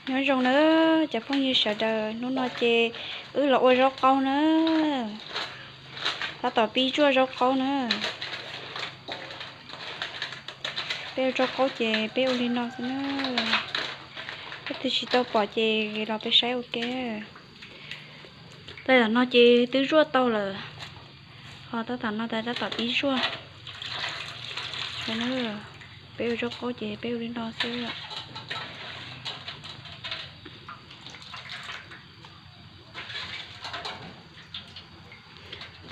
Nyob zoo na cov phooj ywg sawv daws, hnub no ces wb los ua zaub qaub na, tab tom pib zuaj zaub qaub na. Peb ua zaub qaub ces peb ua li no xwb na. Leej twg tsis tau pom ces los peb saib ua ke. Tam no ces twb zuaj tau lawm, ho tab tom no tab tom pib zuaj. Peb ua zaub qaub ces peb ua li no xwb.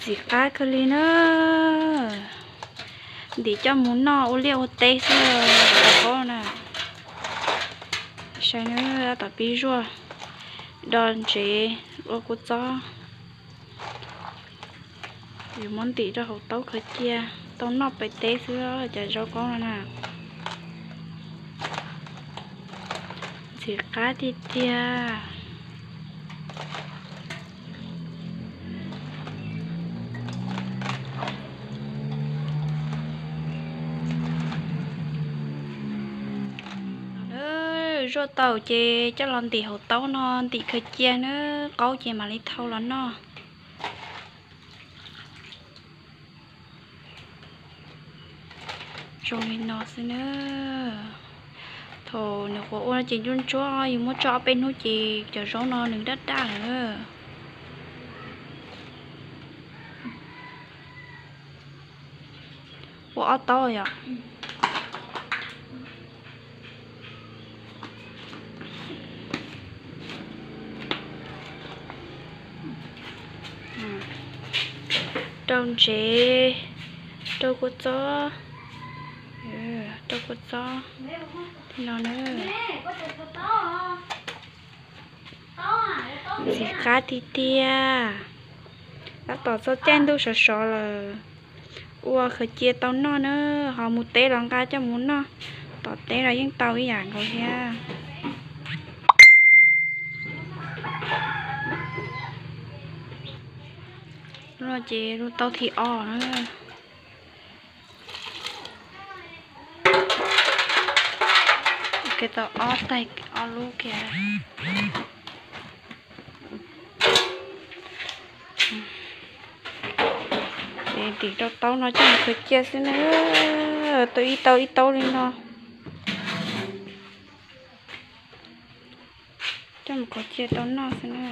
Ntxim qab kawg li na. Ntim coj mus noj ua liaj ua teb xwb, zaub qaub na. Saib na, tab tom pib zuaj, do ntsev ua kua txob. Yuav muab ntim rau hauv taub khaws cia tau noj pem teb xwb cov zaub qaub no na. Ntxim qab tiag tiag. Zuaj tau ces coj los ntim hauv taub no, ntim khaws cia na, qaub ces mam li thau los noj. Zoo li no xwb na. Thaum nws quav ua no ces ntsuab ntsuab, yus muab tso ob peb hnub ces cov zaub no nws daj daj lawm. Ua ob taub yom. Rau ntsev, rau kua txob, rau kua txob li no na. Ntxim qab tiag tiag. Tab tom txog caij ntuj sov sov lawm, ua khaws cia tau noj na, ho mus teb los nqa coj mus noj tom teb los yeej tau ib yam nkaus thiab. Lub no ces lub taub thib ob na. Ua ke tau ob taig ob lub kiag. Ces ntim rau taub no coj mus khaws cia xwb na, tau ib taub ib taub li no. Coj mus khaws cia tau noj xwb na.